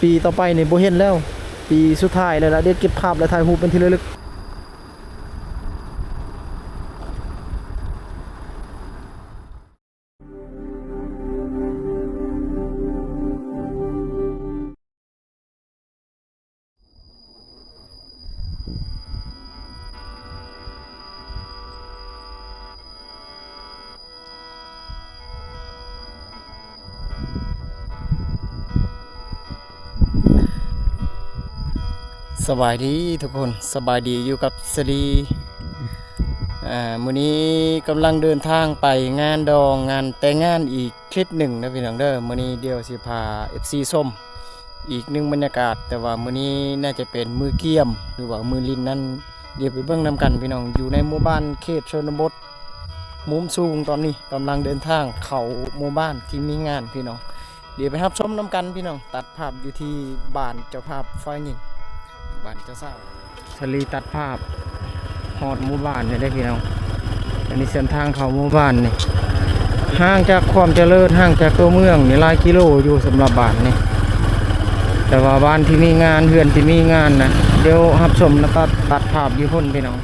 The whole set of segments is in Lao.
ປີຕໍ່ໄປນີ້ບໍ່ເຫັນແລ້ວ ປີສຸດທ້າຍແລ້ວລະ ໄດ້ເກັບພາບ ແລະ ຖ່າຍຮູບເປັນທີ່ລະລຶກ. ສະບາຍດີທຸກຄົນ ສະບາຍດີຢູ່ກັບສະລີ. ອາ ມື້ນີ້ກຳລັງເດີນທາງໄປງານດອງ ງານແຕ່ງງານອີກຄລິບໜຶ່ງເດີພີ່ນ້ອງເດີ. ມື້ນີ້ດຽວຊິພາເອັຟຊີຊົມອີກໜຶ່ງບັນຍາກາດ ແຕ່ວ່າມື້ນີ້ໜ້າຈະເປັນມື້ກຽມ ຫຼືວ່າມື້ຫຼິ້ນນັ້ນ ດຽວໄປເບິ່ງນຳກັນພີ່ນ້ອງ. ຢູ່ໃນໝູ່ບ້ານເຂດຊົນນະບົດ ມຸມສູງ ຕອນນີ້ກຳລັງເດີນທາງເຂົ້າໝູ່ບ້ານທີ່ມີງານພີ່ນ້ອງ. ດຽວໄປຮັບຊົມນຳກັນພີ່ນ້ອງ. ຕັດພາບຢູ່ທີ່ບ້ານເຈົ້າພາບຝ່າຍຍິງ ບ້ານເຈົ້າສາວ. ສາລີຕັດພາບຮອດໝູ່ບ້ານນີ້ເດ້ພີ່ນ້ອງ. ອັນນີ້ເສັ້ນທາງເຂົ້າໝູ່ບ້ານນີ້ ຫ່າງຈາກຄວາມຈະເລີນ ຫ່າງຈາກຕົວເມືອງນີ້ຫຼາຍກິໂລຢູ່ ສຳລັບບ້ານນີ້ ແຕ່ວ່າບ້ານທີ່ມີງານ ເຮືອນທີ່ມີງານນະ ດຽວຮັບຊົມນະ ຕັດ ຕັດພາບຢູ່ພຸ້ນພີ່ນ້ອງ.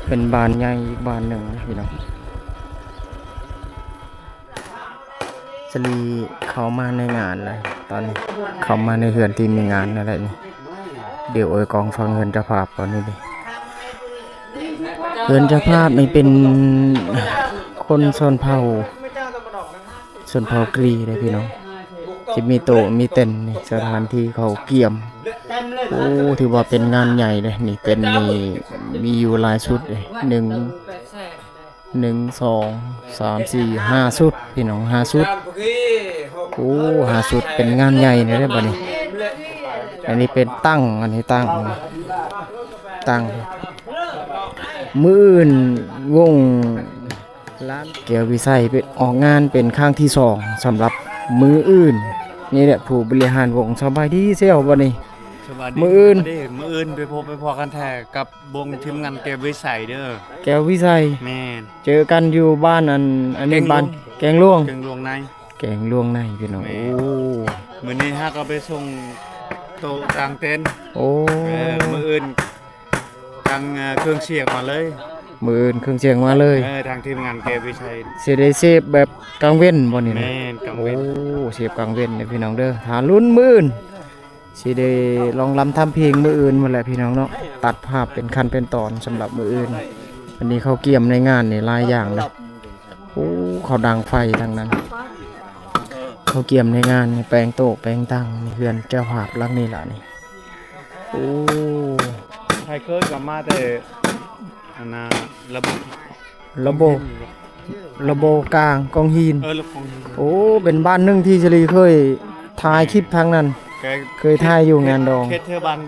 ເປັນບ້ານໃຫຍ່ອີກບ້ານໜຶ່ງພີ່ນ້ອງ. ສາລີເຂົ້າມາໃນງານແລ້ວ ຕອນນີ້ເຂົ້າມາໃນເຮືອນທີ່ມີງານນັ້ນແຫຼະນີ້. ດຽວເອີຍກອງຟັງເຮືອນເຈົ້າພາບກ່ອນນີ້ເດ້. ເຮືອນເຈົ້າພາບນີ້ເປັນຄົນຊົນເຜົ່າ ຊົນເຜົ່າກຣີເດ້ພີ່ນ້ອງ. ຊິມີໂຕະມີເຕັນນີ້ ສະຖານທີ່ເຂົາກຽມ. ໂອ້ ຖືວ່າເປັນງານໃຫຍ່ເດ້ນີ້. ເຕັນນີ້ມີຢູ່ຫຼາຍຊຸດເດ້ ໜຶ່ງ ໜຶ່ງ ສອງ ສາມ ສີ່ ຫ້າຊຸດພີ່ນ້ອງ ຫ້າຊຸດ. ໂອ້ ຫ້າຊຸດ ເປັນງານໃຫຍ່ເດ້ບັດນີ້. ອັນນີ້ເປັນຕັ່ງ ອັນນີ້ຕັ່ງ ຕັ່ງ. ມື້ອື່ນວົງ ລານແກ້ວວິໄສ ເປັນ ອອກງານເປັນຄັ້ງທີສອງສຳລັບມື້ອື່ນ. ນີ້ແຫຼະຜູ້ບໍລິຫານວົງ. ສະບາຍດີເຊວ ບັດນີ້ ສະບາຍດີ ມື້ອື່ນ ມື້ອື່ນໄປພົບໄປພໍ້ກັນແທ້ກັບວົງທີມງານແກ້ວວິໄສເດີ. ແກ້ວວິໄສ ແມ່ນ ເຈີກັນຢູ່ບ້ານ ອັນ ອັນນີ້ ແກ້ງຫຼວງ ບ້ານແກ້ງຫຼວງ ແກ້ງຫຼວງໃນ ແກ້ງຫຼວງໃນພີ່ນ້ອງ. ແມ່ນ ໂອ້ ມື້ນີ້ຫາກໍໄປສົ່ງໂຕະກາງເຕັນ. ໂອ້ ເອີ ມື້ອື່ນ ທາງ ເອີ ເຄື່ອງສຽງມາເລີຍ. ມື້ອື່ນເຄື່ອງສຽງມາເລີຍ. ເອີ ທາງທີມງານແກ້ວວິໄສ ຊິໄດ້ເສບແບບກາງເວັນບໍ່ນີ້ນະ? ແມ່ນ ກາງເວັນ. ໂອ້ ເສບກາງເວັນເດີພີ່ນ້ອງເດີ. ຖ້າລຸ້ນມື້ອື່ນ ຊິໄດ້ຮ້ອງລຳທຳເພງມື້ອື່ນພຸ້ນແຫຼະພີ່ນ້ອງເນາະ. ຕັດພາບເປັນຂັ້ນເປັນຕອນສຳລັບມື້ອື່ນ. ອັນນີ້ເຂົາກຽມໃນງານນີ້ຫຼາຍຢ່າງເດ້. ໂອ້ ເຂົາດັງໄຟທາງນັ້ນ ເຂົາກຽມໃນງານນີ້ ແປງໂຕະແປງຕັ່ງ. ນີ້ເຮືອນເຈົ້າພາບຫຼັງນີ້ລະນີ້. ໂອ້ ໄທເຄີຍກໍມາແຕ່ອັນນ່າ ລະບົບ ລະບົບ ລະບົບກາງກອງຫີນ. ເອີ ລະບົບກອງຫີນ. ໂອ້ ເປັນບ້ານໜຶ່ງທີ່ສາລີເຄີຍຖ່າຍຄລິບທາງນັ້ນ ເຄີຍຖ່າຍຢູ່ງານດອງ ເຂດແຖວບ້ານ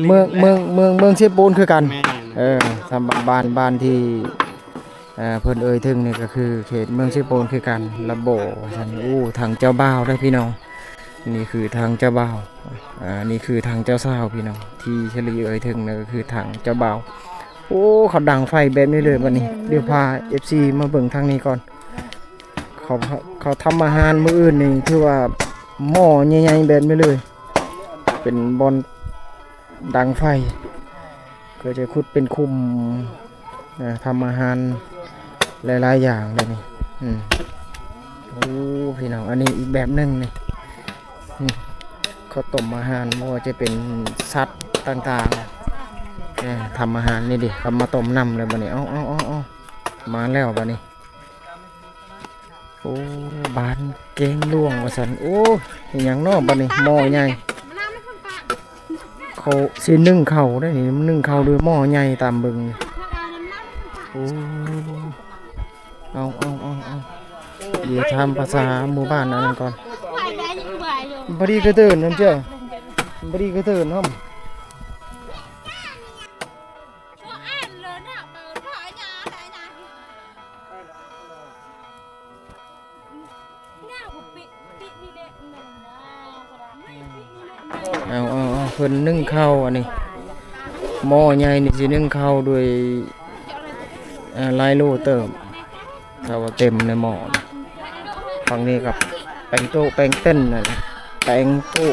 ເມືອງ ເມືອງ ເມືອງ ເມືອງເຊໂປນຄືກັນ. ແມ່ນ ເອີ ສຳ ບ້ານ ບ້ານທີ່ ເອີ ເພິ່ນເອີ່ຍເຖິງນີ້ກໍຄືເຂດເມືອງເຊໂປນຄືກັນ ລະໂບວ່າຊັ້ນ. ໂອ້ ທາງເຈົ້າບ່າວເດີພີ່ນ້ອງ. ນີ້ຄືທາງເຈົ້າບ່າວ ອາ ນີ້ຄືທາງເຈົ້າສາວພີ່ນ້ອງ. ທີ່ສາລີເອີ່ຍເຖິງນັ້ນກໍຄືທາງເຈົ້າບ່າວ. ໂອ້ ເຂົາດັງໄຟແບບນີ້ເລີຍບັດນີ້. ດຽວພາເອັຟຊີມາເບິ່ງທາງນີ້ກ່ອນ. ເຂົາ ເຂົາທຳອາຫານມື້ອື່ນນີ້ ຖືວ່າໝໍ້ໃຫຍ່ໆແບບນີ້ເລີຍ ເປັນບ່ອນດັງໄຟ. ກໍຈະຂຸດເປັນຂຸມ ເອີ ທຳອາຫານຫຼາຍໆຢ່າງເດ້ນີ້. ອືມ ໂອ້ ພີ່ນ້ອງ ອັນນີ້ອີກແບບໜຶ່ງນີ້. ອືມ ເຂົາຕົ້ມອາຫານ ບໍ່ວ່າຈະເປັນສັດຕ່າງໆ ເອີ ທຳອາຫານ. ນີ້ເດ້ ເຂົາມາຕົ້ມນ້ຳແລ້ວບັດນີ້. ເອົາ ເອົາ ເອົາ ເອົາ ມາແລ້ວບັດນີ້. ໂອ້ ບ້ານແກ້ງຫຼວງວ່າຊັ້ນ. ໂອ້ ອີຫຍັງເນາະບັດນີ້ ໝໍ້ໃຫຍ່. ເຂົາຊິໜຶ້ງເຂົ້າໄດ໋ນີ້ ໜຶ້ງເຂົ້າດ້ວຍໝໍ້ໃຫຍ່ຕາມເບິ່ງນີ້. ໂອ້ ເອົາ ເອົາ ເອົາ ເອົາ ດຽວຖາມພາສາໝູ່ບ້ານອັນນັ້ນກ່ອນ. ບໍ່ດີກະເຕີນນັ້ນເຈົ້າ ບໍ່ດີກະເຕີນເນາະ. ເພິ່ນໜຶ້ງເຂົ້າ ອັນນີ້ໝໍ້ໃຫຍ່ນີ້ຊິໜຶ້ງເຂົ້າດ້ວຍ ເອີ ຫຼາຍໂລເຕີບ ຖ້າວ່າເຕັມໃນໝໍ້. ຝັ່ງນີ້ກໍແປງໂຕະແປງເຕັ້ນນັ້ນ ແປງໂຕະ.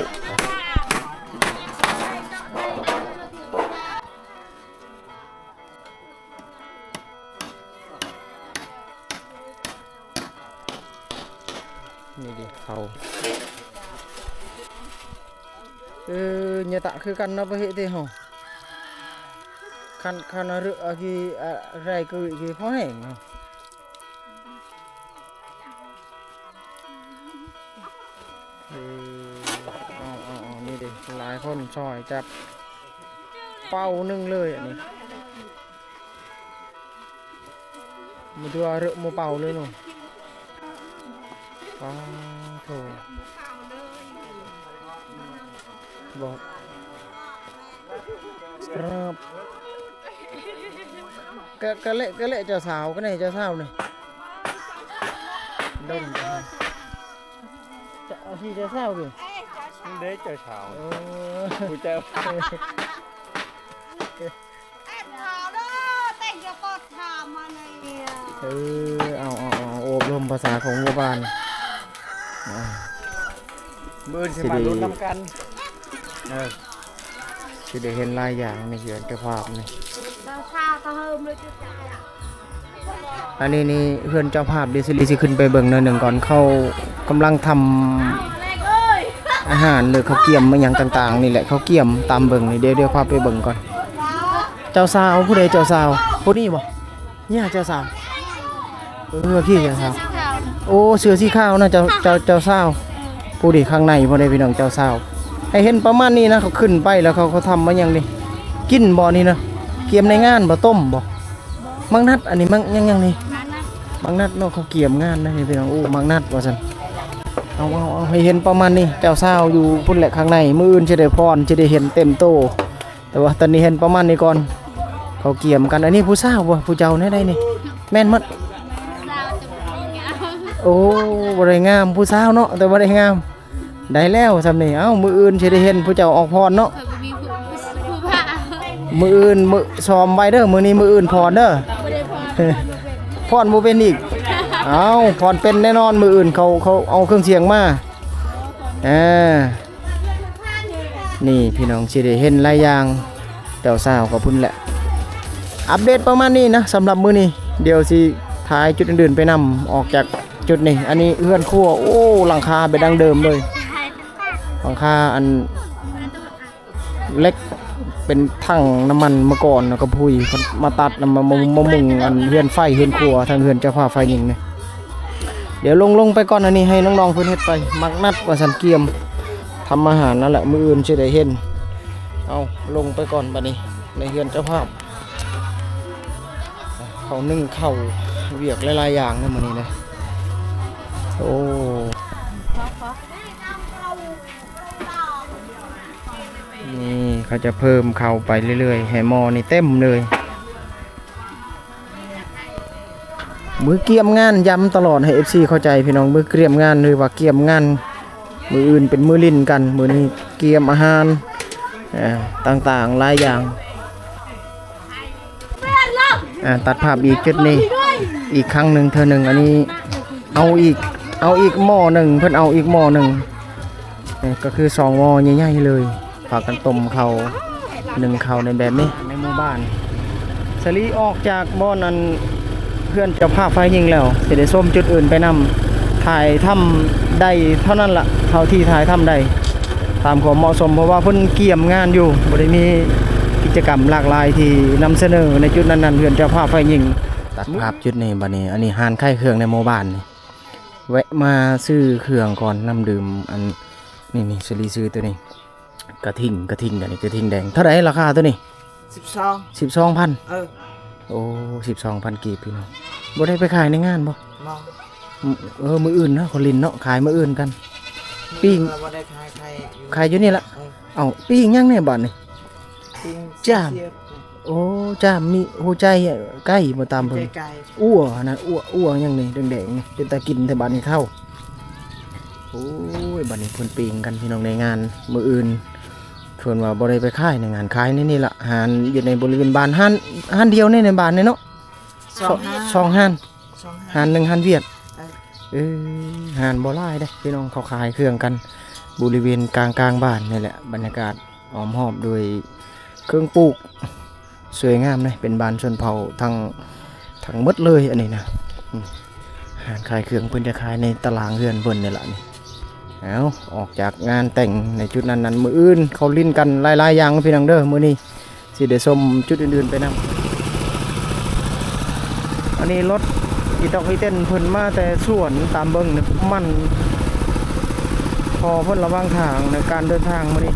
ນີ້ເດເຂົ້າ ເອີ ຍະຕະຄືກັນເນາະ ປະເທດເຮົາ ຄັນ ຄັນເອົາເລື່ອງອາກີ ອາ ໄຣກະວິກະພໍແຫ້ງເນາະ. ເອີ ເອົາ ເອົາ ເອົາ ນີ້ເດ ຫຼາຍຄົນຊ່ອຍຈັບ ເປົາໜຶ່ງເລີຍອັນນີ້ ມັນຖືວ່າເລິກໝູ່ເປົາເລີຍເນາະ. ປາໂທ ບໍ່ ກະ ກະເລະ ກະເລະເຈົ້າສາວ ກະແນ່ເຈົ້າສາວນີ້ ດົນ ເຈົ້າ ເອົາທີ່ເຈົ້າສາວເດ ເດ້ເຈົ້າສາວ ເອີ ຜູ້ເຈົ້າ ເອີ ເອົາ ເອົາ ເອົາ ໂອ້ລົມພາສາຂອງໝູ່ບ້ານ ອ່າ ມື້ອື່ນຊິມາລຸ້ນນຳກັນ ເອີ ຊິໄດ້ເຫັນຫຼາຍຢ່າງໃນເຮືອນເຈົ້າພາບນີ້ ອັນນີ້ນີ້ເຮືອນເຈົ້າພາບ ດຽວຊິລີຊິຂຶ້ນໄປເບິ່ງໜ້ອຍໜຶ່ງກ່ອນ ເຂົາກຳລັງທຳອາຫານ ຫຼືເຂົາກຽມອີ່ຫຍັງຕ່າງໆນີ້ແຫຼະ ເຂົາກຽມຕາມເບິ່ງນີ້ ດຽວ ດຽວພາໄປເບິ່ງກ່ອນ. ເຈົ້າສາວ ຜູ້ໃດເຈົ້າສາວ ຜູ້ນີ້ບໍ່? ເຍເຈົ້າສາວ ເອີ ພີ່ເຈົ້າສາວ ໂອ້ ເສື້ອສີຂາວນະ ເຈົ້າ ເຈົ້າ ເຈົ້າສາວ ຜູ້ນີ້ຂ້າງໃນພຸ້ນເດ້ພີ່ນ້ອງ ເຈົ້າສາວ ໃຫ້ເຫັນປະມານນີ້ນະ ເຂົາຂຶ້ນໄປແລ້ວເຂົາ ເຂົາທຳມາຫຍັງນີ້ ກິນບໍ່ນີ້ນະ ກຽມໃນງານບໍ່ ຕົ້ມບໍ່ ໝາກນັດ ອັນນີ້ໝາກຫຍັງ ຫຍັງນີ້ ໝາກນັດ ໝາກນັດເນາະ ເຂົາກຽມງານນະພີ່ນ້ອງ ໂອ້ ໝາກນັດວ່າຊັ້ນ ເອົາ ເອົາ ເອົາ ໃຫ້ເຫັນປະມານນີ້ ເຈົ້າສາວຢູ່ພຸ້ນແຫຼະຂ້າງໃນ ມື້ອື່ນຊິໄດ້ຟ້ອນ ຊິໄດ້ເຫັນເຕັມໂຕ. ແຕ່ວ່າຕອນນີ້ເຫັນປະມານນີ້ກ່ອນ ເຂົາກຽມກັນ ອັນນີ້ຜູ້ສາວບໍ່ ຜູ້ເຈົ້າແນວໃດນີ້ ແມ່ນໝົດ ສາວແຕ່ບໍ່ໄດ້ງາມ ໂອ້ ບໍ່ໄດ້ງາມ ຜູ້ສາວເນາະ ແຕ່ບໍ່ໄດ້ງາມ ໄດ້ແລ້ວຊ່ຳນີ້ ເອົ້າ ມື້ອື່ນຊິໄດ້ເຫັນຜູ້ເຈົ້າອອກຟ້ອນເນາະ ຂ້ອຍບໍ່ມີຜູ້ ຜູ້ພາ ມື້ອື່ນມື້ຊ້ອມໄວ້ເດີ ມື້ນີ້ມື້ອື່ນຟ້ອນເດີ ບໍ່ໄດ້ຟ້ອນ ຟ້ອນບໍ່ເປັນອີກ ເອົ້າ ຟ້ອນເປັນແນ່ນອນ ມື້ອື່ນເຂົາ ເຂົາເອົາເຄື່ອງສຽງມາ ອ່າ ນີ້ພີ່ນ້ອງຊິໄດ້ເຫັນຫຼາຍຢ່າງ ເຈົ້າສາວກໍພຸ້ນແຫຼະ ອັບເດດປະມານນີ້ນະ ສຳລັບມື້ນີ້ ດຽວຊິຖ່າຍຈຸດອື່ນໆໄປນຳ ອອກຈາກຈຸດນີ້ ອັນນີ້ເຮືອນຄົວ ໂອ້ ຫຼັງຄາແບບດັ້ງເດີມເລີຍ ຫຼັງຄາອັນເຫຼັກ ເປັນຖັງນ້ຳມັນມາກ່ອນ ແລ້ວກໍພຸ້ຍ ມາຕັດ ມາ ມາ ມາມຸງອັນເຮືອນໄຟເຮືອນຄົວ ທາງເຮືອນເຈົ້າພາບຝ່າຍຍິງນີ້ ດຽວລົງ ລົງໄປກ່ອນ ອັນນີ້ໃຫ້ນ້ອງໆເພິ່ນເຮັດໄປ ໝາກນັດວ່າຊັ້ນ ກຽມທຳອາຫານນັ້ນແຫຼະ ມື້ອື່ນຊິໄດ້ເຫັນ ເອົາ ລົງໄປກ່ອນບາດນີ້ ໃນເຮືອນເຈົ້າພາບ ເຂົາໜຶ້ງເຂົ້າ ວຽກຫຼາຍໆຢ່າງເນາະມື້ນີ້ນະ ໂອ້ ນີ້ເຂົາຈະເພີ່ມເຂົ້າໄປເລື້ອຍໆ ໃຫ້ໝໍ້ນີ້ເຕັມເລີຍ ມື້ກຽມງານ ຢ້ຳຕະຫຼອດໃຫ້ເອັຟຊີເຂົ້າໃຈພີ່ນ້ອງ ມື້ກຽມງານ ຫຼືວ່າກຽມງານ ມື້ອື່ນເປັນມື້ຫຼິ້ນກັນ ມື້ນີ້ກຽມອາຫານ ເອີ ຕ່າງໆຫຼາຍຢ່າງ ອ່າ ຕັດພາບອີກຈຸດນີ້ ອີກຄັ້ງໜຶ່ງເທື່ອໜຶ່ງ ອັນນີ້ເອົາອີກ ເອົາອີກໝໍ້ໜຶ່ງ ເພິ່ນເອົາອີກໝໍ້ໜຶ່ງ ນີ້ກໍຄືສອງໝໍ້ໃຫຍ່ໆເລີຍ ພາກັນຕົ້ມເຂົ້າ ໜຶ້ງເຂົ້າໃນແບບນີ້ ໃນໝູ່ບ້ານ ສາລີອອກຈາກບ່ອນອັນ ເຮືອນເຈົ້າພາບຝ່າຍຍິງແລ້ວ ຊິໄດ້ຊົມຈຸດອື່ນໄປນຳ ຖ່າຍທຳໄດ້ເທົ່ານັ້ນລະ ເທົ່າທີ່ຖ່າຍທຳໄດ້ ຕາມຄວາມເໝາະສົມ ເພາະວ່າເພິ່ນກຽມງານຢູ່ ບໍ່ໄດ້ມີກິດຈະກຳຫຼາກຫຼາຍທີ່ນຳສະເໜີໃນຈຸດນັ້ນໆ ເຮືອນເຈົ້າພາບຝ່າຍຍິງ ຕັດພາບຈຸດນີ້ ບັດນີ້ ອັນນີ້ຮ້ານຂາຍເຄື່ອງໃນໝູ່ບ້ານນີ້ ແວະມາຊື້ເຄື່ອງກ່ອນ ນ້ຳດື່ມ ອັນນີ້ ນີ້ ສາລີຊື້ໂຕນີ້ ກະທິ່ງ ກະທິ່ງ ອັນນີ້ກະທິ່ງແດງ ເທົ່າໃດລາຄາໂຕນີ້? ສິບສອງ ສິບສອງພັນ ເອີ ໂອ້ ສິບສອງພັນກີບ ພີ່ນ້ອງ ບໍ່ໄດ້ໄປຂາຍໃນງານບໍ່? ບໍ່ ເອີ ມື້ອື່ນເນາະ ເຂົາຫຼິ້ນເນາະ ຂາຍມື້ອື່ນກັນ ປີ້ງ ບໍ່ໄດ້ຂາຍ ຂາຍຢູ່ ຂາຍຢູ່ນີ້ລະ ເອີ ເອົ້າ ປີ້ງຫຍັງແດ່ບາດນີ້? ປີ້ງ ຈ້າມ ເສຍບ ໂອ້ ຈ້າມ ມີຫົວໃຈ ໄກ່ບໍ່ຕາມເພິ່ນ ຫົວໃຈໄກ່ ອົ່ວຫັ້ນນະ ອົ່ວ ອົ່ວຫຍັງນີ້ແດງໆນີ້ ເປັນຕາກິນແທ້ບາດນີ້ເຖົ້າ ໂອ້ຍ ບາດນີ້ເພິ່ນປີ້ງກັນພີ່ນ້ອງໃນງານມື້ອື່ນ ໂທ พิ่ນວ່າບໍ່ໄດ້ໄປຂາຍໃນງານຂາຍໃນນີ້ລະ ຮ້ານຢູ່ໃນບໍລິເວນບ້ານ ຮ້ານ ຮ້ານດຽວໃນ ໃນບ້ານນີ້ເນາະ ສອງຮ້ານ ສອງຮ້ານ ສອງຮ້ານ ຮ້ານໜຶ່ງຮ້ານຫວຽດ ເອີ ເອີ ຮ້ານບໍ່ຫຼາຍເດ້ພີ່ນ້ອງ ເຂົາຂາຍເຄື່ອງກັນ ບໍລິເວນກາງໆບ້ານນີ້ແຫຼະ ບັນຍາກາດອ້ອມຮອບໂດຍເຄື່ອງປູກ ສວຍງາມເດ້ ເປັນບ້ານຊົນເຜົ່າທັງ ທັງໝົດເລີຍອັນນີ້ນະ ອືມ ຮ້ານຂາຍເຄື່ອງເພິ່ນຈະຂາຍໃນຕະລາງເຮືອນເພິ່ນນີ້ລະນີ້ ເອົາ ອອກຈາກງານແຕ່ງໃນຈຸດນັ້ນນັ້ນ ມື້ອື່ນເຂົາຫຼິ້ນກັນຫຼາຍໆຢ່າງພີ່ນ້ອງເດີ ມື້ນີ້ຊິໄດ້ຊົມຈຸດອື່ນໆໄປນຳ ອັນນີ້ລົດອີຕອກອີເຕັນເພິ່ນມາແຕ່ສວນ ຕາມເບິ່ງນີ້ມັນພໍເພິ່ນລະຫວ່າງທາງໃນການເດີນທາງມື້ນີ້.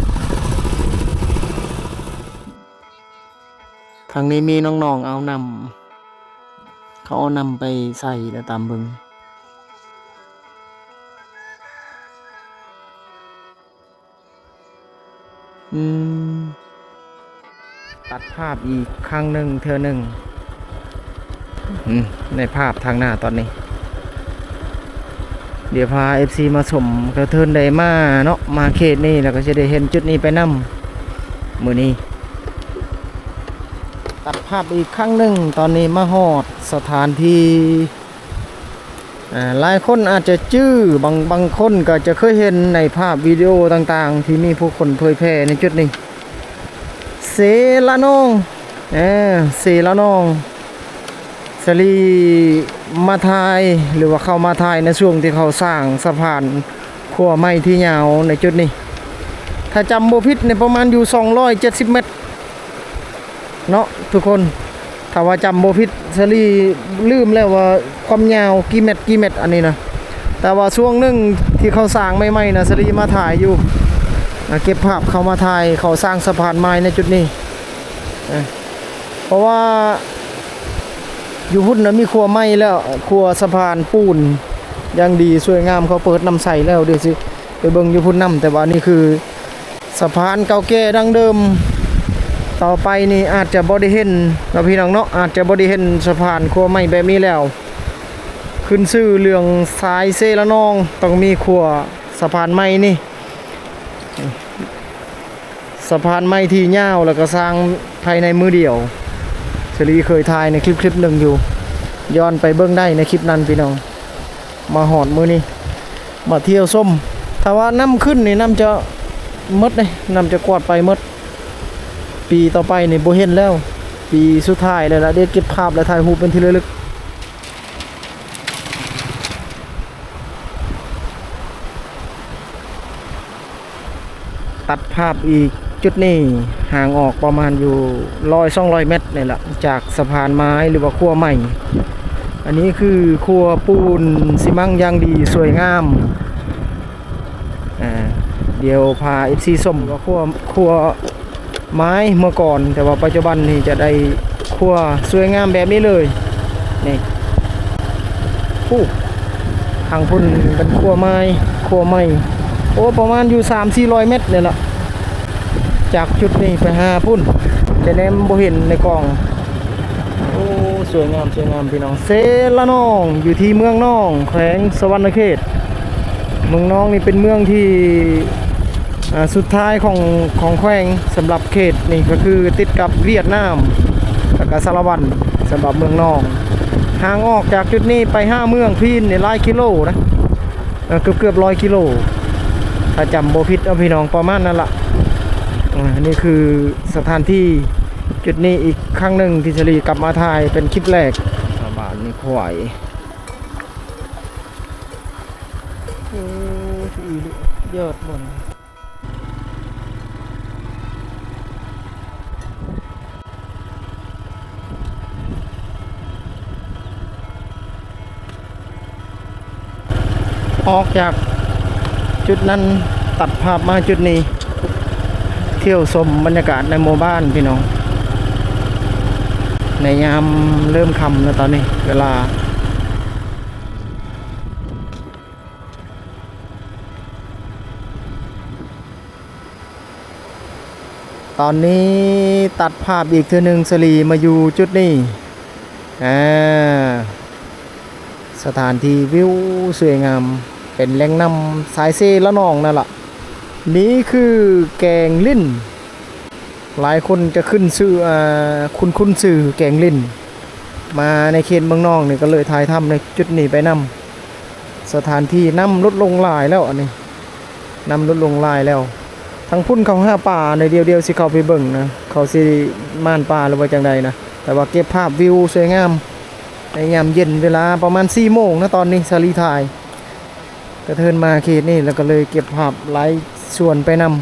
ທາງນີ້ມີນ້ອງໆເອົານ້ຳ ເຂົາເອົານ້ຳໄປໃສ່ແລ້ວຕາມເບິ່ງ ອືມ ຕັດພາບອີກຄັ້ງໜຶ່ງເທື່ອໜຶ່ງ ອືມ ໃນພາບທາງໜ້າຕອນນີ້ ດຽວພາເອັຟຊີມາຊົມ ກະເທີນໄດ້ມາເນາະ ມາເຂດນີ້ແລ້ວກະຊິໄດ້ເຫັນຈຸດນີ້ໄປນຳ ມື້ນີ້ ຕັດພາບອີກຄັ້ງໜຶ່ງ ຕອນນີ້ມາຮອດສະຖານທີ່ ອາ ຫຼາຍຄົນອາດຈະຈື່ ບາງ ບາງຄົນກະຈະເຄີຍເຫັນໃນພາບວິດີໂອຕ່າງໆ ທີ່ມີຜູ້ຄົນເຜີຍແຜ່ໃນຈຸດນີ້ ເຊລະນອງ ເອີ ເຊລະນອງ ສາລີມາຖ່າຍ ຫຼືວ່າເຂົ້າມາຖ່າຍໃນຊ່ວງທີ່ເຂົາສ້າງສະພານຂົວໃໝ່ທີ່ຍາວໃນຈຸດນີ້ ຖ້າຈຳບໍ່ຜິດນີ້ປະມານຢູ່ສອງຮ້ອຍເຈັດສິບແມັດເນາະທຸກຄົນ ຖ້າວ່າຈຳບໍ່ຜິດ ສາລີລືມແລ້ວວ່າຄວາມຍາວກີ່ແມັດ ກີ່ແມັດອັນນີ້ນະ ແຕ່ວ່າຊ່ວງໜຶ່ງທີ່ເຂົາສ້າງໃໝ່ໆນະ ສາລີມາຖ່າຍຢູ່ ອາ ເກັບພາບເຂົາມາຖ່າຍ ເຂົາສ້າງສະພານໃໝ່ໃນຈຸດນີ້ ເອີ ເພາະວ່າຢູ່ພຸ້ນນະມີຂົວໃໝ່ແລ້ວ ຂົວສະພານປູນຢ່າງດີສວຍງາມ ເຂົາເປີດນ້ຳໃສແລ້ວ ດຽວຊິໄປເບິ່ງຢູ່ພຸ້ນນຳ ແຕ່ວ່ານີ້ຄືສະພານເກົ່າແກ່ດັ້ງເດີມ ຕໍ່ໄປນີ້ອາດຈະບໍ່ໄດ້ເຫັນເນາະພີ່ນ້ອງເນາະ ອາດຈະບໍ່ໄດ້ເຫັນສະພານຂົວໃໝ່ແບບນີ້ແລ້ວ ຂຶ້ນຊື່ເລື່ອງສາຍເຊລະນອງ ຕ້ອງມີຂົວສະພານໃໝ່ນີ້ ສະພານໄມ້ທີ່ຍາວ ແລ້ວກໍສ້າງພາຍໃນມື້ດຽວ ສາລີເຄີຍຖ່າຍໃນຄລິບ ຄລິບໜຶ່ງຢູ່ ຍ້ອນໄປເບິ່ງໄດ້ໃນຄລິບນັ້ນພີ່ນ້ອງ. ມາຮອດມື້ນີ້ ມາທ່ຽວຊົມ ຖ້າວ່ານ້ຳຂຶ້ນນີ້ ນ້ຳຈະໝົດເດ້ ນ້ຳຈະກວາດໄປໝົດ ປີຕໍ່ໄປນີ້ບໍ່ເຫັນແລ້ວ ປີສຸດທ້າຍແລ້ວລະ ໄດ້ເກັບພາບ ແລະ ຖ່າຍຮູບເປັນທີ່ລະລຶກ. ຕັດພາບອີກຈຸດນີ້ ຫ່າງອອກປະມານຢູ່ຮ້ອຍສອງຮ້ອຍແມັດນີ້ລະ ຈາກສະພານໄມ້ ຫຼືວ່າຂົວໃໝ່. ອັນນີ້ຄືຂົວປູນຊີມັງຢ່າງດີສວຍງາມ. ອ່າ ດຽວພາເອັຟຊີຊົມວ່າຂົວ ຂົວ ໄມ້ເມື່ອກ່ອນ ແຕ່ວ່າປັດຈຸບັນນີ້ຈະໄດ້ຂົວສວຍງາມແບບນີ້ເລີຍ ນີ້ ໂອ້ ທາງພຸ້ນເປັນຂົວໄມ້ ຂົວໃໝ່ ໂອ້ ປະມານຢູ່ສາມສີ່ຮ້ອຍແມັດນີ້ລະ ຈາກຈຸດນີ້ໄປຫາພຸ້ນ ຈະແນມບໍ່ເຫັນໃນກ້ອງ. ໂອ້ ສວຍງາມ ສວຍງາມພີ່ນ້ອງ ເຊລະນອງ ຢູ່ທີ່ເມືອງນອງ ແຂວງສະຫວັນນະເຂດ ເມືອງນອງນີ້ເປັນເມືອງທີ່ ອ່າ ສຸດທ້າຍຂອງ ຂອງແຂວງ ສຳລັບເຂດນີ້ກໍຄືຕິດກັບຫວຽດນາມ ແລ້ວກໍສາລະວັນ ສຳລັບເມືອງນອງ ຫ່າງອອກຈາກຈຸດນີ້ໄປຫາເມືອງພີນນີ້ຫຼາຍກິໂລນະ ເກືອບ ເກືອບຮ້ອຍກິໂລ ຖ້າຈຳບໍ່ຜິດເນາະພີ່ນ້ອງ ປະມານນັ້ນລະ. ອ່າ ນີ້ຄືສະຖານທີ່ຈຸດນີ້ອີກຄັ້ງໜຶ່ງທີ່ສາລີກັບມາຖ່າຍເປັນຄລິບແລກ. ບ້ານນີ້ຄວາຍ ໂອ້ ຍອດບ່ອນ ອອກຈາກຈຸດນັ້ນ ຕັດພາບມາຈຸດນີ້ ທ່ຽວຊົມບັນຍາກາດໃນໝູ່ບ້ານພີ່ນ້ອງ ໃນຍາມເລີ່ມຄ່ຳແລ້ວຕອນນີ້ ເວລາ ຕອນນີ້ຕັດພາບອີກເທື່ອໜຶ່ງ ສາລີມາຢູ່ຈຸດນີ້ ອ່າ ສະຖານທີ່ວິວສວຍງາມ ເປັນແຫຼ່ງນ້ຳສາຍເຊລະນອງນັ້ນລະ. ນີ້ຄືແກງລິ້ນ ຫຼາຍຄົນຈະຂຶ້ນຊື່ ອ່າ ຄຸ້ນໆຊື່ແກງລິ້ນ ມາໃນເຂດເມືອງນອງນີ້ ກໍເລີຍຖ່າຍທຳໃນຈຸດນີ້ໄປນຳ. ສະຖານທີ່ນ້ຳຫຼຸດລົງຫຼາຍແລ້ວ ອັນນີ້ ນ້ຳຫຼຸດລົງຫຼາຍແລ້ວ. ທາງພຸ້ນເຂົາຫາປາໃນດຽວ ດຽວຊິເຂົ້າໄປເບິ່ງນະ ເຂົາຊິໝານປາ ຫຼືວ່າຈັ່ງໃດນະ. ແຕ່ວ່າເກັບພາບວິວສວຍງາມໃນຍາມເຢັນ ເວລາປະມານສີ່ໂມງນະ ຕອນນີ້ສາລີຖ່າຍ ກະເທີນມາເຂດນີ້ ແລ້ວກໍເລີຍເກັບພາບຫຼາຍສ່ວນໄປນຳ.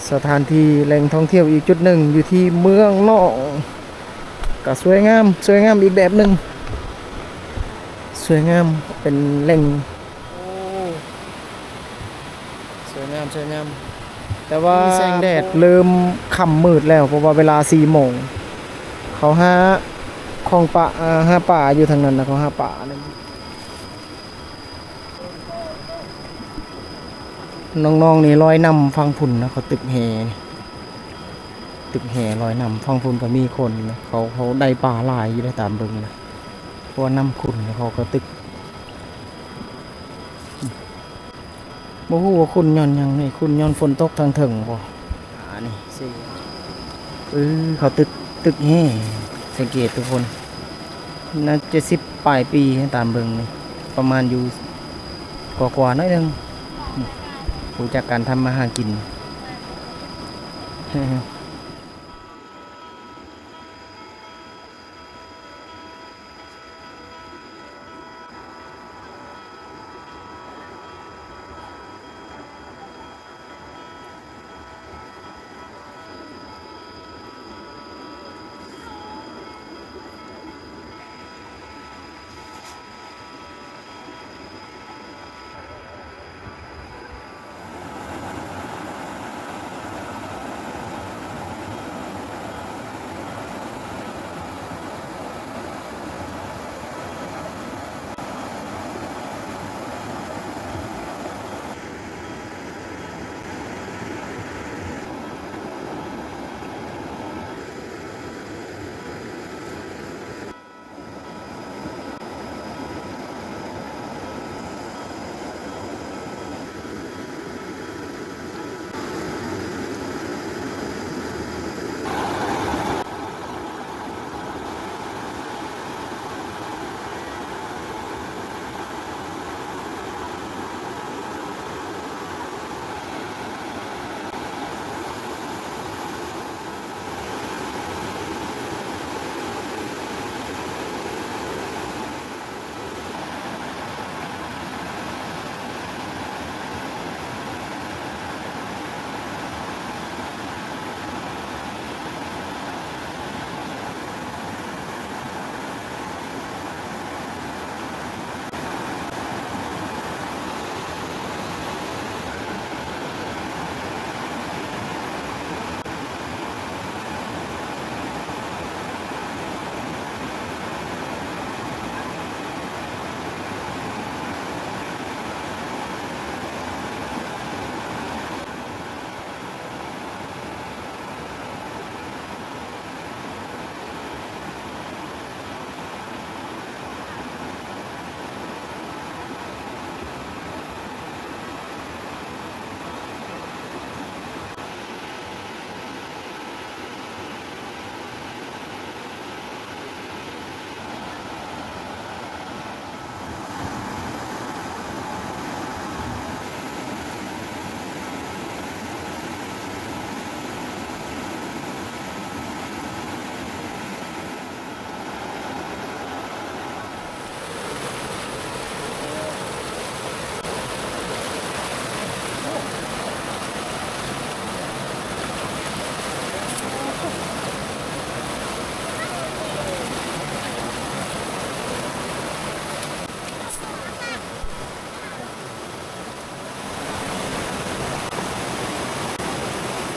ສະຖານທີ່ແຫຼ່ງທ່ອງທ່ຽວອີກຈຸດໜຶ່ງຢູ່ທີ່ເມືອງນອງ ກະສວຍງາມ ສວຍງາມອີກແບບໜຶ່ງ ສວຍງາມ ເປັນແຫຼ່ງ ໂອ້ ສວຍງາມ ສວຍງາມ ແຕ່ວ່າມີແສງແດດ ເລີ່ມຄ່ຳມືດແລ້ວ ເພາະວ່າເວລາສີ່ໂມງ ເຂົາຫາຂອງປາ ອ່າ ຫາປາຢູ່ທາງນັ້ນນະ ເຂົາຫາປານັ້ນ. ນ້ອງໆນີ້ລອຍນ້ຳຝັ່ງພຸ້ນນະ ເຂົາຕຶກແຫ ຕຶກແຫລອຍນ້ຳຝັ່ງພຸ້ນກໍມີຄົນນະ ເຂົາ ເຂົາໄດ້ປາຫຼາຍຢູ່ເດ້ ຕາມເບິ່ງນະ ເພາະວ່ານ້ຳຂຸ້ນ ເຂົາກໍຕຶກ ບໍ່ຮູ້ວ່າຂຸ້ນຍ້ອນຫຍັງນີ້ ຂຸ້ນຍ້ອນຝົນຕົກທາງເທິງບໍ່? ອັນນີ້ຊິ ເອີ ເຂົາຕຶກ ຕຶກແຫ ສັງເກດທຸກຄົນ ໜ້າຈະສິບປາຍປີ ຕາມເບິ່ງນີ້ ປະມານຢູ່ກວ່າໆໜ້ອຍໜຶ່ງ ຮູ້ຈັກການທຳມາຫາກິນ.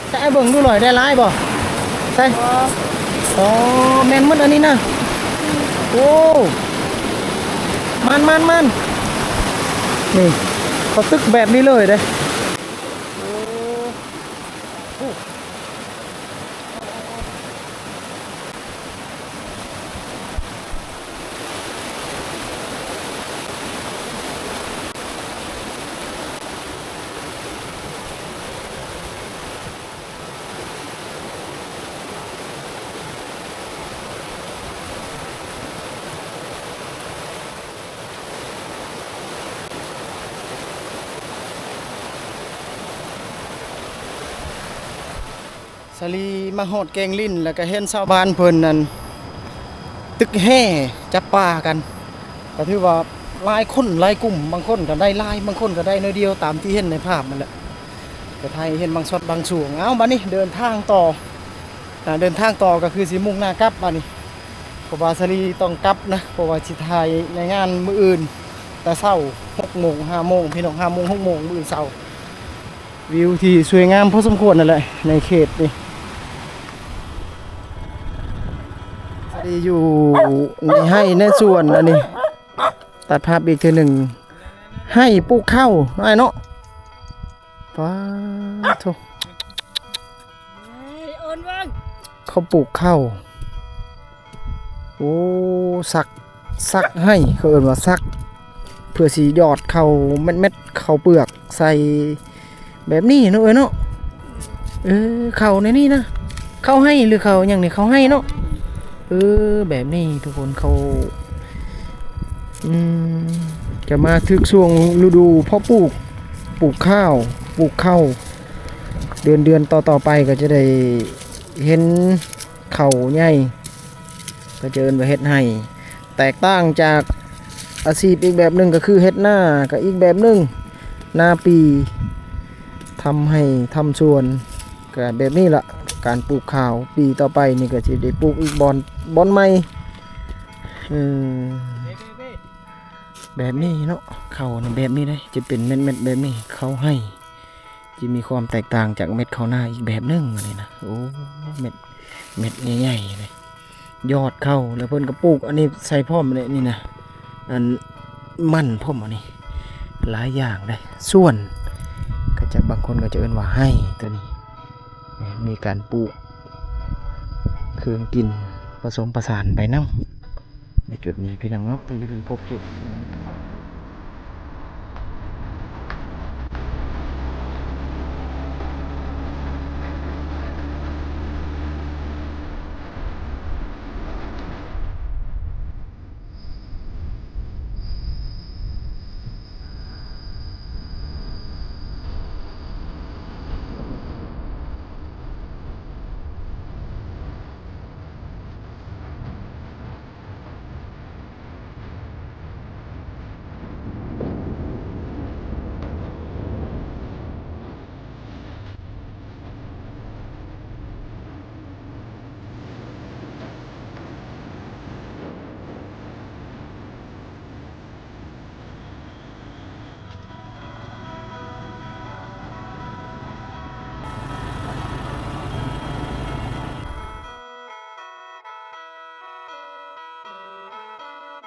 ໃສ່ເບິ່ງດູຫຼອຍ ໄດ້ຫຼາຍບໍ່? ໃສ່ ອໍ ອໍ ແມ່ນໝົດອັນນີ້ນະ. ໂອ້ ມານໆໆ ນີ້ ເຂົາຕຶກແບບນີ້ເລີຍເດ້. ໂອ້. ສາລີມາຮອດແກ້ງລິ້ນ ແລ້ວກໍເຫັນຊາວບ້ານເພິ່ນນັ້ນຕຶກແຮ່ຈັບປາກັນ ກໍຖືວ່າຫຼາຍຄົນຫຼາຍກຸ່ມ ບາງຄົນກໍໄດ້ຫຼາຍ ບາງຄົນກໍໄດ້ໜ້ອຍດຽວ ຕາມທີ່ເຫັນໃນພາບນັ້ນແຫຼະ ກໍຖ່າຍໃຫ້ເຫັນບາງຊັອດບາງຊ່ວງ. ເອົາ ບາດນີ້ເດີນທາງຕໍ່ ອ່າ ເດີນທາງຕໍ່ກໍຄືຊິມຸ່ງໜ້າກັບບາດນີ້ ເພາະວ່າສາລີຕ້ອງກັບນະ ເພາະວ່າຊິຖ່າຍໃນງານມື້ອື່ນແຕ່ເຊົ້າ ຫົກໂມງ ຫ້າໂມງ ພີ່ນ້ອງ ຫ້າໂມງ ຫົກໂມງ ມື້ອື່ນເຊົ້າ. ວິວທີ່ສວຍງາມພໍສົມຄວນນັ້ນແຫຼະ ໃນເຂດນີ້ ຢູ່ໃນໄຮ່ໃນສວນ. ອັນນີ້ຕັດພາບອີກເທື່ອໜຶ່ງ ໄຮ່ປູກເຂົ້າ ອ້າຍເນາະ. ປາໂທ້ ເຂົາປູກເຂົ້າ. ໂອ້ ສັກ ສັກໄຮ່ ເຂົາເອີ້ນວ່າສັກ ເພື່ອຊິຢອດເຂົ້າເມັດໆ ເຂົ້າເປືອກໃສ່ແບບນີ້ເນາະ ເອີຍເນາະ. ເອີ ເຂົ້າໃນນີ້ນະ ເຂົ້າໄຮ່ ຫຼືເຂົ້າຫຍັງນີ້ ເຂົ້າໄຮ່ເນາະ. ເອີ ແບບນີ້ທຸກຄົນ ເຂົ້າ ອືມ ກະມາຖືກຊ່ວງລະດູເພາະປູກ ປູກຂ້າວ ປູກເຂົ້າ. ເດືອນ ເດືອນຕໍ່ໆໄປກໍຈະໄດ້ເຫັນເຂົ້າໃຫຍ່ ກໍຈະເອີ້ນວ່າເຮັດໄຮ່. ແຕກຕ່າງຈາກອາຊີບອີກແບບໜຶ່ງ ກໍຄືເຮັດນາ ກໍອີກແບບໜຶ່ງ ນາປີ ທຳໄຮ່ທຳສວນ ກໍແບບນີ້ລະ ການປູກຂ້າວ. ປີຕໍ່ໄປນີ້ກໍຊິໄດ້ປູກອີກບ່ອນ ບ່ອນໃໝ່. ເອີ ແບບນີ້ເນາະ ເຂົ້ານະແບບນີ້ເດ້ ຈະເປັນເມັດໆແບບນີ້ ເຂົ້າໄຮ່ ຈະມີຄວາມແຕກຕ່າງຈາກເມັດເຂົ້ານາອີກແບບໜຶ່ງ ອັນນີ້ນະ. ໂອ້ ເມັດ ເມັດໃຫຍ່ໆເດ້ ຢອດເຂົ້າ ແລ້ວເພິ່ນກໍປູກ ອັນນີ້ໃສ່ພ້ອມເດ້ ນີ້ນະ ອັນມັນພ້ອມ ອັນນີ້ຫຼາຍຢ່າງເດ້. ສວນ ເຂົາເຈົ້າ ບາງຄົນກໍຈະເອີ້ນວ່າໄຮ່ ໂຕນີ້ ມີການປູກເຄື່ອງກິນປະສົມປະສານໄປນຳ ໃນຈຸດນີ້ພີ່ນ້ອງເນາະ. ເປັນພົບຈຸດ